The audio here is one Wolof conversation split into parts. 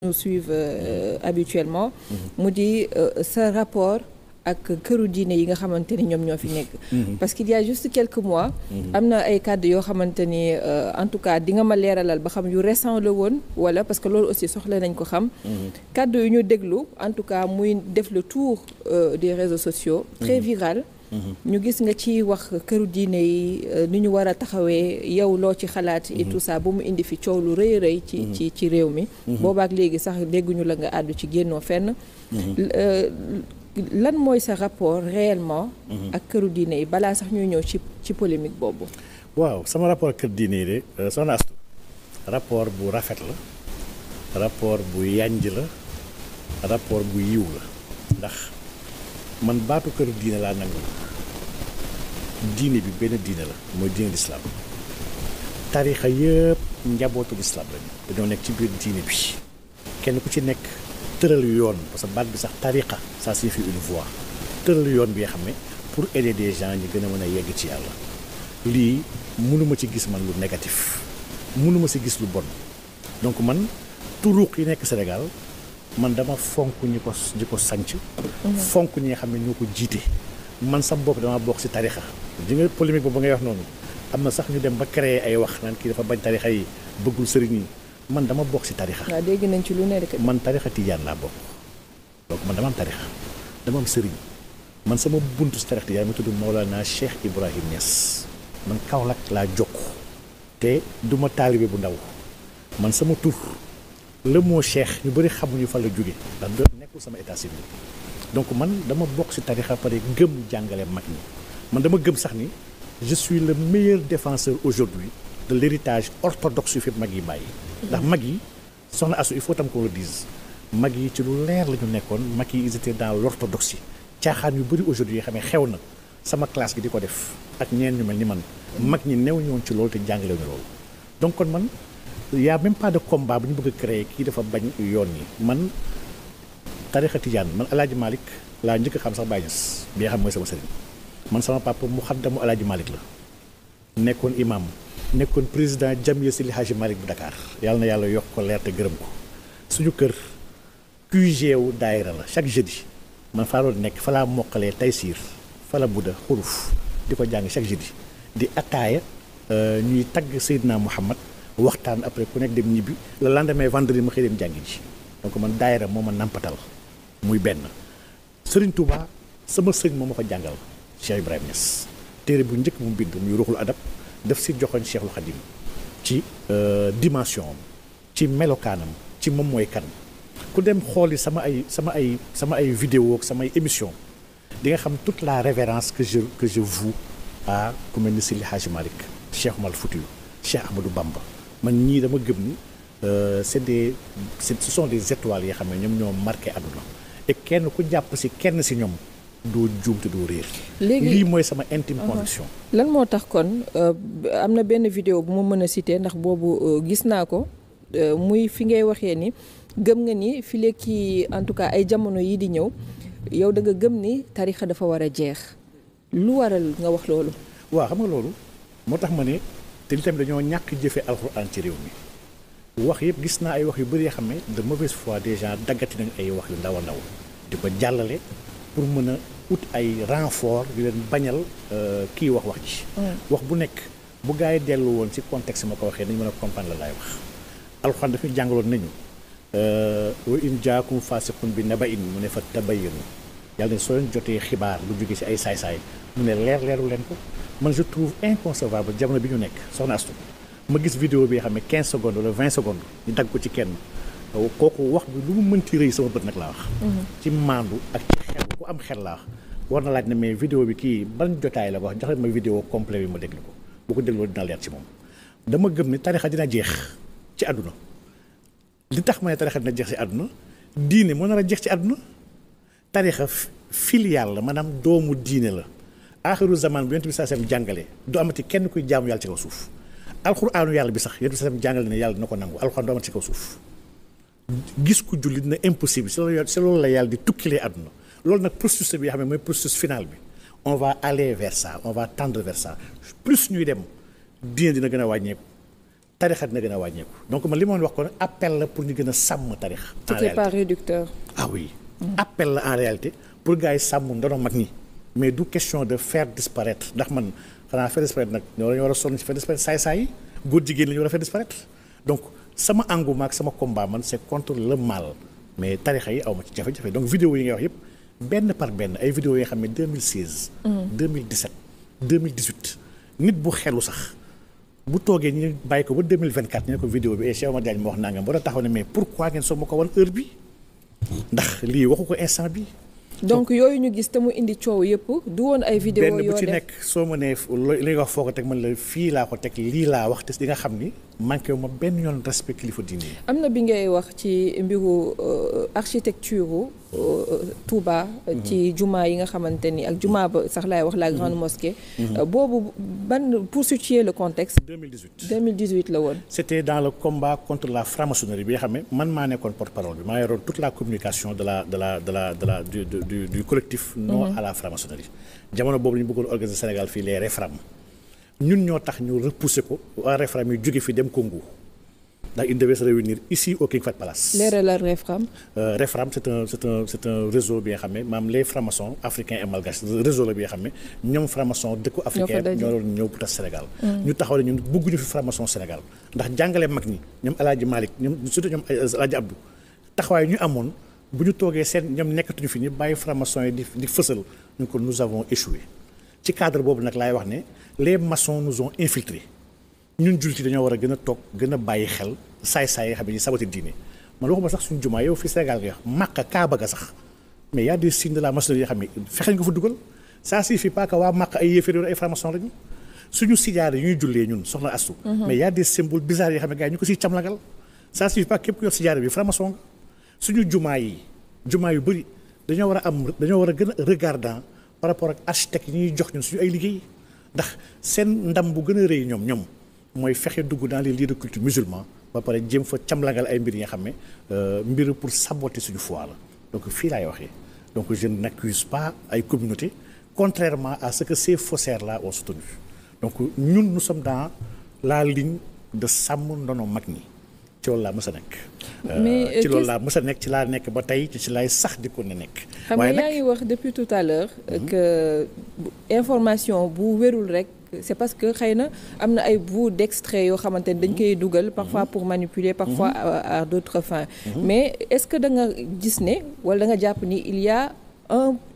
nous suivent habituellement mu di sa rapport ak këru diine yi nga xamante ni ñoom ñoo fi nekk parce qu'il y a juste quelques mois am na ay kàddu yoo xamante ni en tout cas di nga ma leeralal ba xam yu récent la woon wala parce que loolu aussi soxla nañ ko xam kàddu yu ñu déglu en tout cas muy def le tour des réseaux sociaux très viral ñu gis nga ci wax këru diine yi ni ñu war a taxawee yow loo ci xalaat et tout ça ba mu indi fi coow lu rëy rëy ci réew mi boobaak léegi sax dégguñu la nga àddu ci génnoo fenn lan mooy sa rapport réellement ak këru diine yi balaa sax ñuy ñëw ci polémique boobu waaw sama rapport ak këru diine yi de soxna Astu rapport bu rafet la rapport bu yànj la rapport bu yiw la ndax man baatu këru diine laa nangu diine bi benn diine la mooy diine l'islam tarixa yëpp njabootu l'islam lañu dañoo nekk ci biir diine bi kenn ku ci nekk tëral yoon parce que baat bi sax tariqa ça signifie une voie tëral yoon bi nga xam ne pour aider des gens ñi gën a mën a yegg ci yàlla lii mënuma ci gis man lu négatif mënuma ci gis lu bon donc man turuq yi nekk Sénégal man dama fonk ñi ko sanc fonk ñi nga xam ne ñoo ko jiite man sa bopp dama bokk ci tarixa ji nga polémique boobu ngay wax noonu am na sax ñu dem ba créer ay wax naan kii dafa bañ tarixa yi bëggul sëriñ yi man dama bokk ci tarixa waaw dégg nañ ci lu ne rek man tarixa tijaan laa bokk donc man dama am tarixa dama am sëriñ man sama buntu ci tarixa tijaan mi tudd Mawlana Cheikh Ibrahim Niass man Kaolack laa jokk te duma taalibe bu ndaw man sama tur le mot cheikh ñu bëri xamuñu fa la jóge ndax nekkul sama état civil donc man dama bokk ci tarixa pare gëm jàngale mag ñi man dama gëm sax ni je suis le meilleur défenseur aujourd'hui de l'héritage orthodoxe yu fi mag yi bàyyi ndax mag yi soxna Asu il faut tam qu'on le dise mag yi ci lu leer la ñu nekkoon mag yi ils étaient dans l'orthodoxie caaxaan yu bëri aujourd'hui yoo xam ne xew na sama classe gi di ko def ak ñeen ñu mel ni man mag ñi new ñoon ci loolu te jàngale ñu loolu donc kon man y a même pas de combat bu ñu bëgg a créer kii dafa bañ yoon yi man tarixa tijaan man Alaaji Malick laa njëkk a xam sax Baay Ñas bi nga xam mooy sama sëriñ man sama papa mu xaddamu Alaaji Malick la nekkoon imam nekkoon président Jamiya Seydi Hadji Malick bu Dakar yàlla na yàlla yokk ko leer te gërëm ko suñu kër QG wu daayira la chaque jeudi man faa doon nekk fa laa mokkalee Taysiir fa la budda xuruf di ko jàng chaque jeudi di attaaya ñuy tagg Seydina Muhammad waxtaan après ku nekk dem ñibbi le lendemain vendredi ma xëy dem jàngi ji donc man daayira moo ma nampatal muy benn Serigne Touba sama sëñ moo ma ko jàngal Cheikh Ibrahima Niass téere bu njëkk mu bind muy ruuxul adab def si joxoñ Cheikhul Khadim ci dimension am ci melokaanam ci moom mooy kan ku dem xooli sama ay vidéo ak samay émission di nga xam toute la révérence que je voue à ku mel ni Seydi Hadji Malick Cheikh Oumar Foutiyou Cheikh Ahmadou Bamba man ñii dama gëm ni ce sont des étoiles yoo xam ne ñoom ñoo marqué àdduna et kenn ku jàpp si kenn si ñoom doo juum te doo réer. léegi lii mooy sama intime conviction. lan moo tax kon am na benn vidéo bu ma mën a citer ndax boobu gis naa ko muy fi ngay waxee ni gëm nga ni fi léegi en tout cas ay jamono yi di ñëw yow da nga gëm ni tarixa dafa war a jeex lu waral nga wax loolu. waaw xam nga loolu moo tax ma ne te li tamit dañoo ñàkk jëfe alxuraan ci réew mi wax yëpp gis naa ay wax yu bëri yoo xam ne de mauvaise foi déjà daggati nañ ay wax yu ndaw a ndaw di ko jàllale pour mën a ut ay renfort yu leen bañal kii wax ji. wax bu nekk bu gaa yi dellu woon ci contexte ma ko waxee nañu mën a comprendre la laay wax alxuraan dafay jàngaloon nañu wa in jaakum faasiqun bi naba'in mu ne fa tabayyanu yàlla ne soo leen jotee xibaar bu jógee ci ay saay-saay mu ne leeru leen ko man je trouve inconcevable jamono bi ñu nekk soxna Astu ma gis vidéo bi nga xam ne 15 secondes wala 20 secondes ñu dagg ko ci kenn kooku wax bi lu mu mënti rëy sama bët nag laa wax. ci maandu ak ci xel ku am xel laa wax war na laaj ne mais vidéo bi kii ban jotaay la ko wax jox leen ma vidéo complet bi ma déglu ko bu ko dégloo dina leer ci moom. dama gëm ni tarixa dina jeex ci àdduna li tax ma ne tarixa dina jeex ci àdduna diine moo nar a jeex ci àdduna tarixa filial la maanaam doomu diine la aaxiru zaman bi yonent bi sallallahu alayhi wasallam jàngale du amati kenn kuy jaamu yàlla ci kaw suuf alxuraanu yàlla bi sax yonent bi sallallahu alayhi wasallam jàngale ne yàlla dina ko nangu alxuraan du amati ci kaw suuf gis ku julli dina impossible si loolu la yàlla di tukkilee àdduna loolu nag processus bi nga xam ne mooy processus final bi on va aller vers ça on va tendre vers ça plus ñuy dem diine dina gën a wàññeeku tarixa dina gën a wàññeeku donc man li ma wax kon appel la pour ñu gën a sàmm tarixa. en réalité c'était pas réducteur. ah oui. appel la en réalité pour gars yi sàmm ndono mag ñi mais du question de faire disparaître ndax man xanaa faire disparaître nag ñoo la ñu war a sonn ci faire disparaître saay-saay yi góor jigéen la ñu war a faire disparaître donc sama engouement ak sama combat man c'est contre le mal mais tarixa yi aw ma ci jafe-jafe donc vidéo yi ngay wax yëpp benn par benn ay vidéo yoo xam ne 2016 2017 2018 nit bu xelu sax bu toogee ñu bàyyi ko ba 2024 ñu ne ko vidéo bi Cheikh Oumar Diagne moo wax nangam war a taxaw ne mais pourquoi ngeen soog ma ko wan heure bi ndax lii waxu ko instant bi donc yooyu ñu gis te mu indi coow yëpp du woon ay vidéo yoo def benn bu ci nekk soo ma nee li nga wax foo ko teg man la fii laa ko teg lii laa wax te di nga xam ni manqué wu ma benn yoon respect kilifa diine yi. am na bi ngay wax ci mbiru architecture Touba. ci jumaa yi nga xamante ni ak jumaa ba sax laay wax la grande mosquée. boobu ban pour situer le contexte. 2018 la woon. c'était dans le combat contre la franc-maçonnerie bi nga xam ne man maa nekkoon porte-parole bi maa yoroon toute la communication du collectif non à la franc-maçonnerie jamono boobu ñu bëggoon organiser Sénégal fii les REFRAM ñun ñoo tax ñu repousser ko waa REFRAM yi jóge fi dem Congo ndax ils devaient se réunir ici au King Fahd Palace. leeral REFRAM. REFRAM c'est un réseau bi nga xam ne maam les francs-maçons africains et malgaches réseau la bi nga xam ne ñoom franc-maçon dëkku africain ñoo doon ñëw pour tas Sénégal. ñu taxaw ne ñun bëgguñu fi franc-maçon Sénégal ndax jàngale mag ñi ñoom El Hadj Malick ñoom surtout ñoom El Hadj Abdou taxawaay ñu amoon. bu ñu toogee seen ñoom nekkatuñu fi ñu bàyyi franc-maçon yi di fësal ñu ko nous avons échoué ci cadre boobu nag laay wax ne les maçons nous ont infiltrés ñun jullit yi dañoo war a gën a toog gën a bàyyi xel saay-saay yi xam ne ñu sabati diine man waxuma sax suñu jumaa yow fii Sénégal nga wax Makka Kaaba ga sax mais y a des signes de la maçonnerie yoo xam ne fexe nga fa dugal ça suffit pas que waa Makka ay yéefar ay franc-maçon lañu suñu sijaare yu ñuy jullee ñun soxna Astu mais y a des symboles bizarres yoo xam ne gars yi ñu ko siy camlagal ça suffit pas képp ku yor sijaare bi franc-maçon suñu jumaa yu bëri dañoo war a gën a regardant par rapport ak architecte yi ñuy jox ñun suñu ay liggéey ndax seen ndam bu gën a rëy ñoom mooy fexe dugg dans les lieux de culte musulman ba pare jéem fa camlangal ay mbir yi nga xam ne mbir pour saboter suñu foi la donc fii laay waxee donc je n'accuse pas ay communautés contrairement à ce que ces faussaires là ont soutenu donc ñun nous sommes dans la ligne de sàmm ndono mag ñi ci loolu laa mës a nekk. mais ci loolu laa mës a nekk ci laa nekk ba tey ci laay sax di ko ne nekk. xam nga yaa ngi wax depuis tout à l'heure que information bu wérul rek c'est parce que xëy na am na ay bouts d'extrait yoo xamante ne dañ koy dugal parfois pour manipuler parfois à d'autres fins. mais est-ce que da nga gis ne wala da nga jàpp ni il y a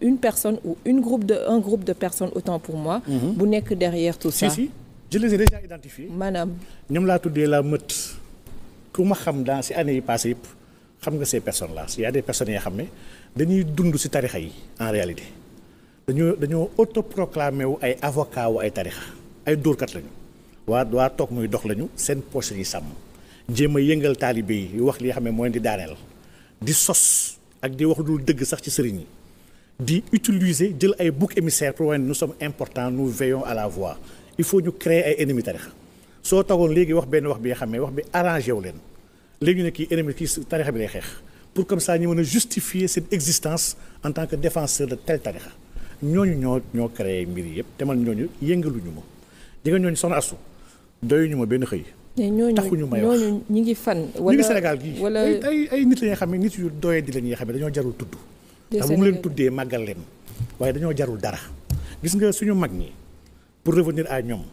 une personne ou un groupe de personnes autant pour moi. bu nekk derrière tout ça. si je les ai déjà identifiés. maanaam. ñoom laa tuddee la meute. ku ma xam dans ci années yi passées yëpp xam nga ces personnes là il y a des personnes yoo xam ne dañuy dund ci tarixa yi en réalité dañoo autoproclamé wu ay avocat wu ay tarixa ay dóorkat lañu waa toog muy dox lañu seen poche yi sàmm jéem a yëngal taalibe yi wax li nga xam ne mooy di daaneel di sos ak di wax lu dul dëgg sax ci sëriñ yi di utiliser jël ay boucs émissaires pour wane nous sommes importants nous veillons à la voie il faut ñu créer ay ennemis tarixa soo toogoon léegi wax benn wax bi nga xam ne wax bi arrangé wu leen léegi ne kii ennemi kii tarixa bi lay xeex pour comme ça ñu mën a justifier seen existence en tant que défenseur de tel tarixa ñooñu ñoo créé mbir yi yëpp te man ñooñu yëngaluñu ma di nga ñooñu soxna Astu doyuñu ma benn xëy. taxuñu may wax ñooñu ñi ngi fan. wala ñu ngi Sénégal gii wala ay nit la ñuy xam ne nit yu doyee di la ñuy xam ne dañoo jarul tudd. ndax bu mu leen tuddee màggal leen waaye dañoo jarul dara gis nga suñu mag ñi pour revenir à ñoom.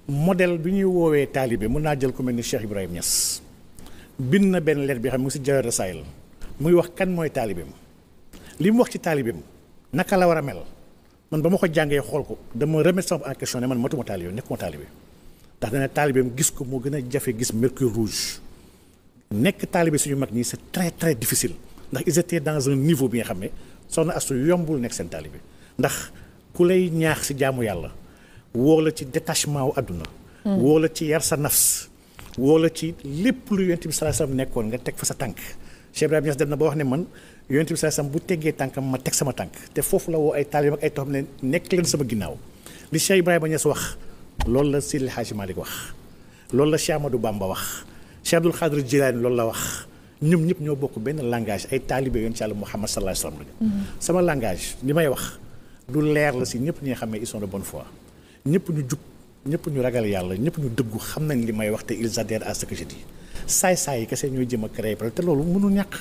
modèle bi ñuy woowee taalibe mën naa jël ku mel ni Cheikh Ibrahim Niass bind na benn lettre bi xam ne mu si Jawahir Rasaa'il muy wax kan mooy taalibeem li mu wax ci taalibeem naka la war a mel man ba ma ko jàngee xool ko dama remettre sama en question ne man matuma taalibe nekkuma taalibe ndax dana taalibeem gis ko moo gën a jafe gis mercure rouge nekk taalibe suñu mag ñi c'est très très difficile ndax ils étaient dans un niveau bi nga xam ne soxna Astu yombul nekk seen taalibe ndax ku lay ñaax si jaamu yàlla woo la ci détachement wu àdduna woo la ci yar sa nafs woo la ci lépp lu yonent bi sallallahu alayhi wasallam nekkoon nga teg fa sa tànk Cheikh Ibrahima Niass dem na ba wax ne man yonent bi sallallahu alayhi wasallam bu teggee tànkam ma teg sama tànk te foofu la woo ay taalibe ak ay toxam ne nekk leen sama ginnaaw li Cheikh Ibrahima Niass wax loolu la Seydi El Hadji Malick wax loolu la Cheikh Amadou Bamba wax Cheikh Abdoul Khadir Jilani loolu la wax ñoom ñëpp ñoo bokk benn langage ay taalibe yonent Yàlla Muhammad sallallahu alayhi wasallam lañu sama langage li may wax lu leer la si ñëpp ñi nga xam ne ils sont de bonne foi ñëpp ñu jub ñëpp ñu ragal yàlla ñëpp ñu dëggu xam nañ li may wax te ils adhèrent à ce que je dis saay-saay yi kese ñooy jëm a créer te loolu mënul ñàkk